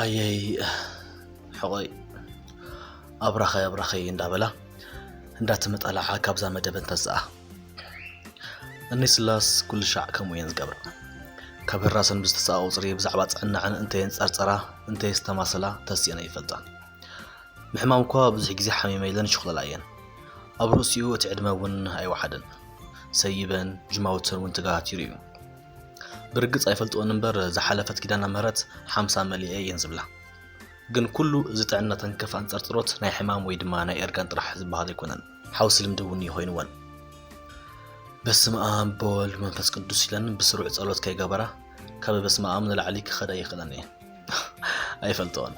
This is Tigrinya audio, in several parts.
ኣየይ ሕቆይ ኣብራኸይ ኣብራኸይ እንዳበላ እንዳተመጣላዓ ካብዛ መደበን ተስኣ። እኒ ስላስ ኩሉ ሻዕ ከምኡ እየን ዝገብራ። ካብ ህራሰን ብዝተስኣ ቁፅሪ ብዛዕባ ጥዕናዐን እንተየን ጸርጸራ እንተየስተማሰላ ተስእነ ይፈልጣ። ምሕማም እኳ ብዙሕ ግዜ ሓሚመ ኢለን ይሽኩለላ እየን። ኣብ ርእሲኡ እቲ ዕድመ እውን ኣይወሓደን። ሰይበን ጅማውተን እውን ተጋቲሩ እዩ። ብርግጽ ኣይፈልጥኦን እምበር ዝሓለፈት ኪዳነ ምህረት ሓምሳ መሊኤ እየን ዝብላ። ግን ኩሉ እዚ ጥዕና ተንከፍ ኣንጸርጽሮት ናይ ሕማም ወይ ድማ ናይ እርጋን ጥራሕ ዝበሃል ኣይኮነን። ሓውሲ ልምዲ እውን እዩ ኮይንወን። በስመ ኣብ በወልድ መንፈስ ቅዱስ ኢለን ብስሩዕ ጸሎት ከይገበራ ካብ በስመ ኣብ ንላዕሊ ክኸዳ ይኽእለን እየን። ኣይፈልጥኦን።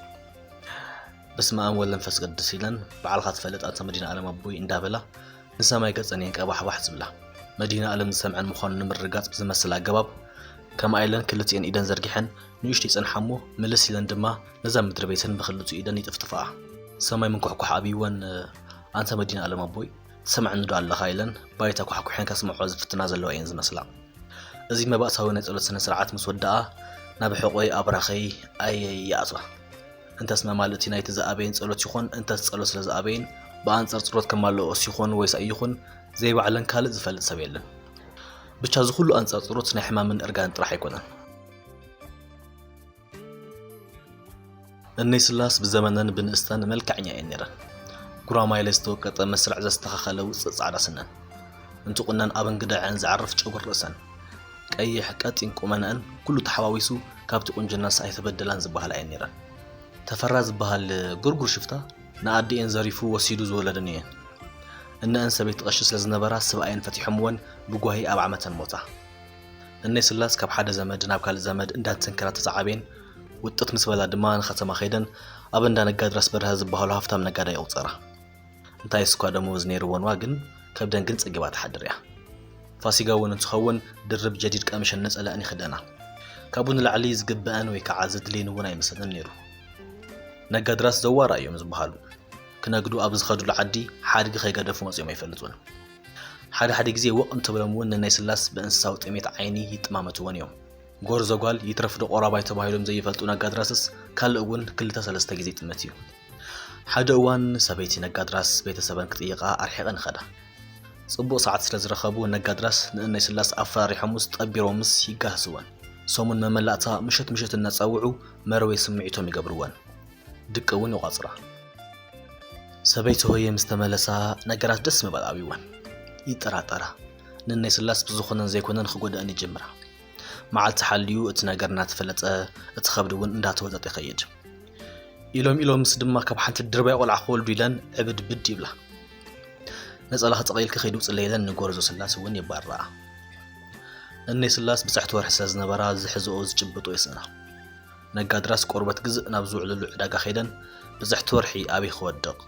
በስመ ኣብ ወወልድ ወመንፈስ ቅዱስ ኢለን ባዕልኻ ትፈልጥ ኣንታ መድኃኔ ዓለም ኣቦይ እንዳበላ ንሰማይ ገጸን እየን ቀባሕባሕ ዝብላ። መድኃኔ ዓለም ዝሰምዐን ምዃኑ ንምርግጋጽ ብዝመስል ኣገባብ ከምኣ ኢለን ክልቲኤን ኢደን ዘርጊሐን ንእሽቶ ይጸንሓ እሞ ምልስ ኢለን ድማ ነዛ ምድሪ ቤተን ብክልቲኡ ኢደን ይጥፍጥፋኣ። ሰማይ ምንኳሕኳሕ ኣብይወን ኣንታ መድኃኔ ዓለም ኣቦይ ትሰምዐኒ ዶ ኣለኻ ኢለን ባይታ ኳሕኩሐን ከስምዖ ዝፍትና ዘለዋ እየን ዝመስላ። እዚ መባእታዊ ናይ ጸሎት ስነ ስርዓት ምስ ወደኣ ናብ ሕቖይ ኣብራኸይ ኣየይ ይኣትዋ። እንተስ መማልእቲ ናይቲ ዝኣበየን ጸሎት ይኹን እንተስ ጸሎት ስለ ዝኣበየን ብኣንጸርጽሮት ከማልኦስ ይኹን ወይስ ኣይኹን ዘይባዕለን ካልእ ዝፈልጥ ሰብ የለን። ብቻ እዚ ኩሉ ኣንጸርጽሮት ናይ ሕማምን እርጋን ጥራሕ ኣይኮነን። እነይ ስላስ ብዘመነን ብንእስተን መልክዐኛ እየን ነይረን። ጉራማይለ ዝተወቀጠ መስርዕ ዘስተኻኸለ ውፅእ ፃዕዳ ስነን። እንትቑነን ኣብ እንግዳዐን ዝዓርፍ ጨጉሪ ርእሰን። ቀይሕ ቀጢን ቁመነአን ኩሉ ተሓዋዊሱ ካብቲ ቁንጅናስ ኣይተበደላን ዝበሃላ እየን ነይረን። ተፈራ ዝበሃል ጉርጉር ሽፍታ ንኣዲኤን ዘሪፉ ወሲዱ ዝወለደን እየን። እነአን ሰበይቲ ቀሺ ስለ ዝነበራ ስብኣየን ፈቲሖምወን ብጓሂ ኣብ ዓመተን ሞታ። እነይ ስላስ ካብ ሓደ ዘመድ ናብ ካልእ ዘመድ እንዳተንከራተታ ዓብየን። ውጥት ምስ በላ ድማ ንኸተማ ከይደን ኣብ እንዳ ነጋድራስ በርሀ ዝበሃሉ ሃፍታም ነጋዳይ ይቑፀራ። እንታይ እኳ ደመወዝ ነይርወንዋ ግን ከብደን ግን ፀጊባ ትሓድር እያ። ፋሲጋ እውን እንትኸውን ድርብ ጀዲድ ቀምሸን ነፀለአን ይኽደና። ካብኡ ንላዕሊ ዝግበአን ወይ ከዓ ዘድልየን እውን ኣይመሰለን ነይሩ። ነጋድራስ ዘዋራ እዮም ዝበሃሉ። ክነግዱ ኣብ ዝኸዱሉ ዓዲ ሓድጊ ከይገደፉ መፂኦም ኣይፈልጡን። ሓደ ሓደ ግዜ ወቕ እንተብሎም እውን ንናይ ስላስ ብእንስሳዊ ጥሜት ዓይኒ ይጥማመትወን እዮም። ጎርዞ ጓል ይትረፍ ዶ ቆራባይ ተባሂሎም ዘይፈልጡ ነጋድራስስ ካልእ እውን ክልተ ሰለስተ ግዜ ይጥመት እዩ። ሓደ እዋን ሰበይቲ ነጋድራስ ቤተሰበን ክጥይቓ ኣርሒቐን ይኸዳ። ፅቡቕ ሰዓት ስለ ዝረኸቡ ነጋድራስ ንእነይ ስላስ ኣፈራሪሖምስ ጠቢሮምስ ይጋህስወን። ሰሙን መመላእታ ምሸት ምሸት እናፀውዑ መርበይ ስምዒቶም ይገብርወን። ድቂ እውን ይቋፅራ። ሰበይቲ ሆየ ምስ ተመለሳ ነገራት ደስ ምባል ኣብይወን። ይጠራጠራ። ንእነይ ስላስ ብዝኾነን ዘይኮነን ክጎድኣን ይጅምራ። መዓልቲ ሓልዩ እቲ ነገር እናተፈለጠ እቲ ኸብዲ እውን እንዳተወጠጠ ይኸይድ። ኢሎም ኢሎምስ ድማ ካብ ሓንቲ ድርባይ ቆልዓ ክወልዱ ኢለን ዕብድ ብድ ይብላ። ነፀላ ክፀቐይልኪ ከይድውፅለይ ኢለን ንጎረዞ ስላስ እውን የባርራ። እነይ ስላስ ብፅሕቲ ወርሒ ስለ ዝነበራ ዝሕዝኦ ዝጭብጦ የስእና። ነጋድራስ ቆርበት ግዝእ ናብ ዝውዕልሉ ዕዳጋ ከይደን ብፅሕቲ ወርሒ ኣበይ ክወድቕ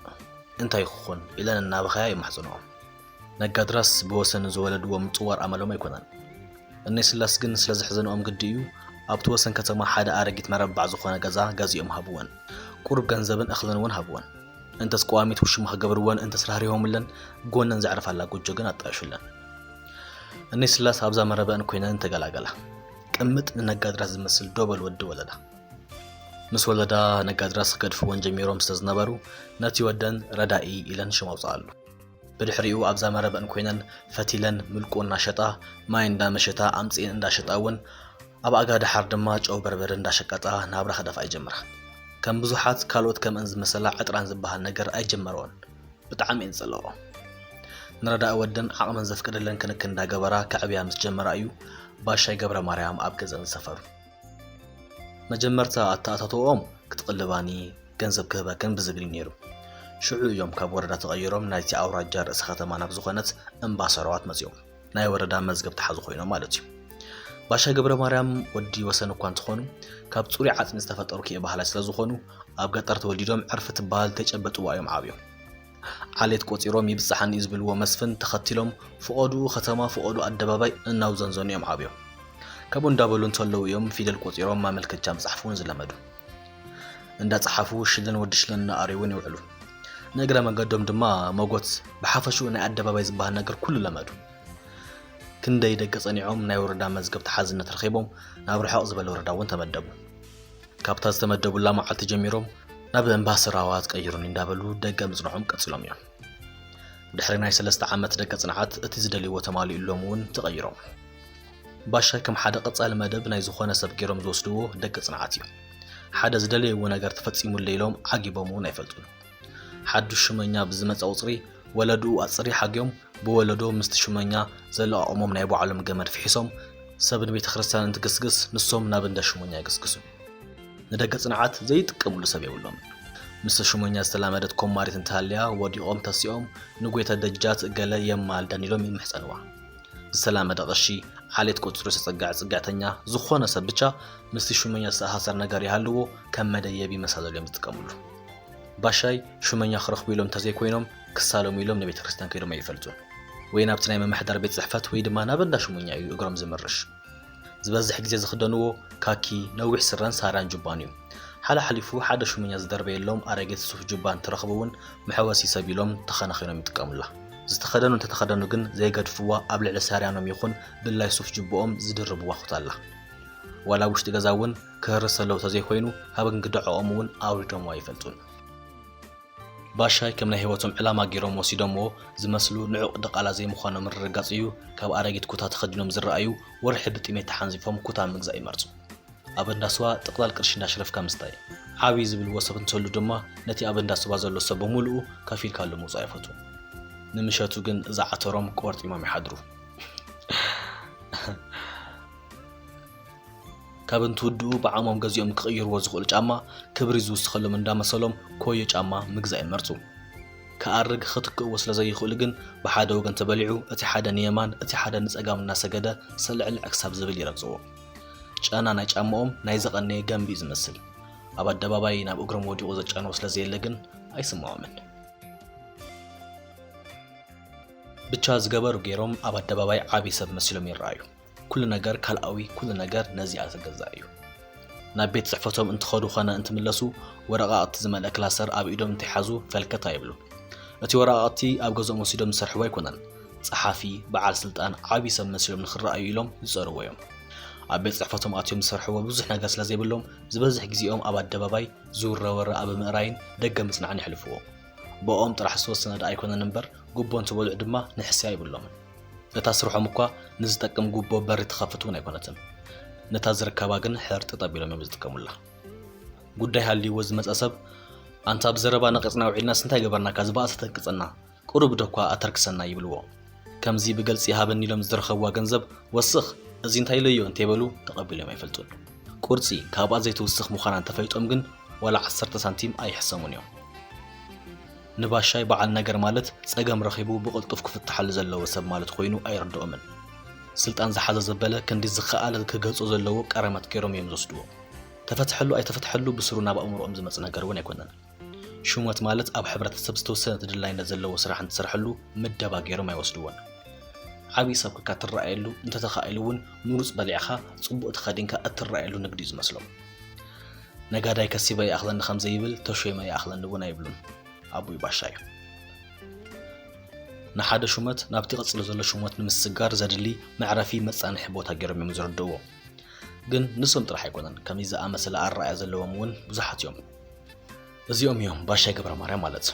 እንታይ ክኾን ኢለን እናበኸያ ይማሕፅንኦም። ነጋድራስ ብወሰን ዝወለድዎም ምፅዋር ኣመሎም ኣይኮነን። እነይ ስላስ ግን ስለ ዘሕዘንኦም ግዲ እዩ ኣብቲ ወሰን ከተማ ሓደ ኣረጊት መረባዕ ዝኾነ ገዛ ገዚኦም ሃብወን። ቁሩብ ገንዘብን እኽልን እውን ሃብወን። እንተስ ቀዋሚት ውሽማ ክገብርወን እንተስ ራህሪሆምለን ጎነን ዘዕርፋላ ጎጆ ግን ኣጣየሹለን። እነይ ስላስ ኣብዛ መረበአን ኮይነን ተገላገላ። ቅምጥ ንነጋድራስ ዝመስል ዶበል ወዲ ወለዳ። ምስ ወለዳ ነጋድራስ ክገድፍወን ጀሚሮም ስለ ዝነበሩ ነቲ ወደን ረዳኢ ኢለን ሽም ኣውፅኣሉ። ብድሕሪኡ ኣብዛ መረበን ኮይነን ፈቲለን ምልቁ እናሸጣ ማይ እንዳመሸታ ኣምፅኤን እንዳሸጣ እውን ኣብ ኣጋ ደሓር ድማ ጨው በርበረ እንዳሸቀጣ ናብራ ክደፍኣ ይጀምራ። ከም ብዙሓት ካልኦት ከምአን ዝመሰላ ዕጥራን ዝበሃል ነገር ኣይጀመረኦን። ብጣዕሚ እየን ዝፀልኦ። ንረዳኢ ወደን ዓቕመን ዘፍቀደለን ክንክን እንዳገበራ ከዕብያ ምስ ጀመራ እዩ ባሻይ ገብረ ማርያም ኣብ ገዘን ዝሰፈሩ። መጀመርታ ኣተኣታትኦም ክትቕልባኒ ገንዘብ ክህበክን ብዝብል እዩ ነይሩ። ሽዑ እዮም ካብ ወረዳ ተቐይሮም ናይቲ ኣውራጃ ርእሰ ከተማ ናብ ዝኾነት እምባ ሰራዋት መፂኦም ናይ ወረዳ መዝገብ ተሓዙ ኮይኖም ማለት እዩ። ባሻ ገብረ ማርያም ወዲ ወሰን እኳ እንትኾኑ ካብ ፅሩይ ዓፅሚ ዝተፈጠሩ ክኤ ባህላይ ስለ ዝኾኑ ኣብ ገጠር ተወሊዶም ዕርፊ ትበሃል ተጨበጥዋ እዮም ዓብዮም። ዓሌት ቆፂሮም ይብፅሓኒ እዩ ዝብልዎ መስፍን ተኸቲሎም ፍቐድኡ ከተማ ፍቐድኡ ኣደባባይ እናውዘንዘኑ እዮም ዓብዮም። ከምኡ እንዳበሉ እንተለዉ እዮም ፊደል ቆፂሮም ማመልከቻ ምፅሓፍ እውን ዝለመዱ። እንዳፀሓፉ ሽለን ወዲ ሽለን እናኣረዩ እውን ይውዕሉ። ንእግረ መንገዶም ድማ መጎት ብሓፈሽኡ ናይ ኣደባባይ ዝበሃል ነገር ኩሉ ለመዱ። ክንደይ ደቂ ፀኒዖም ናይ ወረዳ መዝገብ ተሓዝነት ረኺቦም ናብ ርሕቕ ዝበለ ወረዳ እውን ተመደቡ። ካብታ ዝተመደቡላ መዓልቲ ጀሚሮም ናብ እምባ ስራዋ ትቀይሩኒ እንዳበሉ ደገ ምጽንሖም ቀጺሎም እዮም። ድሕሪ ናይ ሰለስተ ዓመት ደገ ጽንዓት እቲ ዝደልይዎ ተማሊኡሎም እውን ተቐይሮም። ባሻይ ከም ሓደ ቀጻሊ መደብ ናይ ዝኾነ ሰብ ገይሮም ዝወስድዎ ደገ ጽንዓት እዩ። ሓደ ዝደለይዎ ነገር ተፈጺሙለይ ኢሎም ዓጊቦም እውን ኣይፈልጡን። ሓዱሽ ሹመኛ ብዝመጸ ቁጽሪ ወለድኡ ኣጽሪ ሓግዮም ብወለዶ ምስቲ ሹመኛ ዘለኣኦሞም ናይ ባዕሎም ገመድ ፍሒሶም ሰብ ንቤተ ክርስቲያን እንትግስግስ ንሶም ናብ እንዳ ሹመኛ ይግስግሱ። ንደገ ጽንዓት ዘይጥቀምሉ ሰብ የብሎም። ምስ ሹመኛ ዝተላመደት ኮማሪት እንተሃልያ ወዲቖም ተሲኦም ንጎይታ ደጃት ገለ የማልደን ኢሎም ይምሕጸንዋ። ዝተላመደ ቐሺ ዓሌት ቁጽሪ ዝተጸግዐ ጽግዕተኛ ዝኾነ ሰብ ብቻ ምስቲ ሹመኛ ዝተኣሳሰር ነገር ይሃልዎ ከም መደየቢ መሳለል እዮም ዝጥቀምሉ። ባሻይ ሹመኛ ክረኽቡ ኢሎም እንተዘይኮይኖም ክሳለሙ ኢሎም ንቤተ ክርስቲያን ከይዶም ኣይፈልጡን። ወይ ናብቲ ናይ ምምሕዳር ቤት ጽሕፈት ወይ ድማ ናብ እንዳ ሹመኛ እዩ እግሮም ዝምርሽ። ዝበዝሕ ግዜ ዝኽደንዎ ካኪ ነዊሕ ስረን ሳርያን ጁባን እዩ። ሓላሓሊፉ ሓደ ሹመኛ ዝደርበየሎም ኣረጊት ሱፍ ጁባ እንትረኽቡ እውን መሐወሲ ሰብ ኢሎም ተኸናኺኖም ይጥቀሙላ። ዝተኸደኑ እንተተኸደኑ ግን ዘይገድፍዋ ኣብ ልዕሊ ሳርያኖም ይኹን ብላይ ሱፍ ጁባኦም ዝድርብዋ ኩታ ኣላ። ዋላ ውሽጢ ገዛ እውን ክህርስ ተለው ተዘይኮይኑ ካብ እንግድዖኦም እውን ኣውሪዶምዋ ኣይፈልጡን። ባሻይ ከም ናይ ህይወቶም ዕላማ ገይሮም ወሲዶምዎ ዝመስሉ ንዑቕ ድቓላ ዘይምዃኖም ምርግጋጽ እዩ። ካብ ኣረጊት ኩታ ተኸዲኖም ዝረኣዩ ወርሒ ብጥሜት ተሓንዚፎም ኩታ ምግዛእ ይመርጹ። ኣብ እንዳ ስዋ ጥቕላል ቅርሺ እንዳሽረፍካ ምስታይ። ዓብዪ ዝብልዎ ሰብ እንተሉ ድማ ነቲ ኣብ እንዳ ስዋ ዘሎ ሰብ ብምሉኡ ከፊልካሉ ምውጻእ ይፈትዉ። ንምሸቱ ግን እዛ ዓተሮም ቆርጢሞም ይሓድሩ። ካብ እንትውድኡ ብዓሞም ገዚኦም ክቕይርዎ ዝኽእሉ ጫማ ክብሪ ዝውስኸሎም እንዳመሰሎም ኮዮ ጫማ ምግዛእ ይመርጹ። ክኣርግ ክትክእዎ ስለ ዘይኽእሉ ግን ብሓደ ወገን ተበሊዑ እቲ ሓደ ንየማን እቲ ሓደ ንጸጋም እናሰገደ ሰልዕልዕ ክሳብ ዝብል ይረግጽዎ። ጨና ናይ ጫማኦም ናይ ዘቐነየ ገንቢ እዩ ዝመስል። ኣብ ኣደባባይ ናብ እግሮም ወዲቑ ዘጫንዎ ስለ ዘየለ ግን ኣይስምዖምን። ብቻ ዝገበሩ ገይሮም ኣብ ኣደባባይ ዓብዪ ሰብ መሲሎም ይረኣዩ። ኩሉ ነገር ካልኣዊ፣ ኩሉ ነገር ነዚኣ ዝገዛእ እዩ። ናብ ቤት ጽሕፈቶም እንትኸዱ ኾነ እንትምለሱ ወረቓቕቲ ዝመልአ ክላሰር ኣብ ኢዶም እንተይሓዙ ፈልከት ኣይብሉ። እቲ ወረቓቕቲ ኣብ ገዝኦም ወሲዶም ዝሰርሕዎ ኣይኮነን። ጸሓፊ፣ በዓል ስልጣን፣ ዓብዪ ሰብ መሲሎም ንኽረኣዩ ኢሎም ዝጸርዎ እዮም። ኣብ ቤት ጽሕፈቶም ኣትዮም ዝሰርሕዎ ብዙሕ ነገር ስለ ዘይብሎም ዝበዝሕ ግዜኦም ኣብ ኣደባባይ ዝውረወረ ኣብ ምእራይን ደገ ምጽናዕን የሕልፍዎ። ብኦም ጥራሕ ዝተወሰነ ደኣ ኣይኮነን እምበር ጉቦ እንትበልዑ ድማ ንሕስያ ይብሎምን። እታ ስርሖም እኳ ንዝጠቅም ጉቦ በሪ ትኸፍት እውን ኣይኮነትን። ነታ ዝርከባ ግን ሕርጥጥ ኣቢሎም እዮም ዝጥቀሙላ። ጉዳይ ሃልይዎ ዝመጸ ሰብ ኣንታ ብዘረባ ነቒጽና ውዒልናስ እንታይ ገበርናካ ዝበኣሰ ተንቅጸና ቁሩብ ዶ እኳ ኣተርክሰና ይብልዎ። ከምዚ ብገልጺ ሃበኒ ኢሎም ዝረኸብዋ ገንዘብ ወስኽ እዚ እንታይ ኢለዮ እንተይበሉ ተቐቢሎም ኣይፈልጡን። ቁርጺ ካብኣ ዘይትውስኽ ምዃና እንተፈሊጦም ግን ዋላ ዓሰርተ ሳንቲም ኣይሕሰሙን እዮም። ንባሻይ በዓል ነገር ማለት ጸገም ረኺቡ ብቕልጡፍ ክፍትሓሉ ዘለዎ ሰብ ማለት ኮይኑ ኣይርድኦምን። ስልጣን ዝሓዘ ዘበለ ክንዲ ዝኸኣለ ክገልጾ ዘለዎ ቀረመት ገይሮም እዮም ዝወስድዎ። ተፈትሐሉ ኣይተፈትሐሉ ብስሩ ናብ ኣእምሮኦም ዝመጽእ ነገር እውን ኣይኮነን። ሹመት ማለት ኣብ ሕብረተሰብ ዝተወሰነ ተደላይነት ዘለዎ ስራሕ እንትሰርሐሉ ምደባ ገይሮም ኣይወስድዎን። ዓብዪ ሰብ ክካ ትረኣየሉ እንተተኻኢሉ እውን ምሩፅ በሊዕኻ ፅቡቕ ተኸዲንካ እትረኣየሉ ንግዲ እዩ ዝመስሎም። ነጋዳይ ከሲበ ይኣኽለኒ ከም ዘይብል ተሾይመ ይኣኽለኒ እውን ኣይብሉን። ኣቦይ ባሻይ ንሓደ ሹመት ናብቲ ቀፂሉ ዘሎ ሹመት ንምስግጋር ዘድሊ መዕረፊ መፃንሒ ቦታ ገይሮም እዮም ዝርድእዎ። ግን ንሶም ጥራሕ ኣይኮነን፣ ከምዚ ዝኣመሰለ ኣረኣእያ ዘለዎም እውን ብዙሓት እዮም። እዚኦም እዮም ባሻይ ገብረ ማርያም ማለት።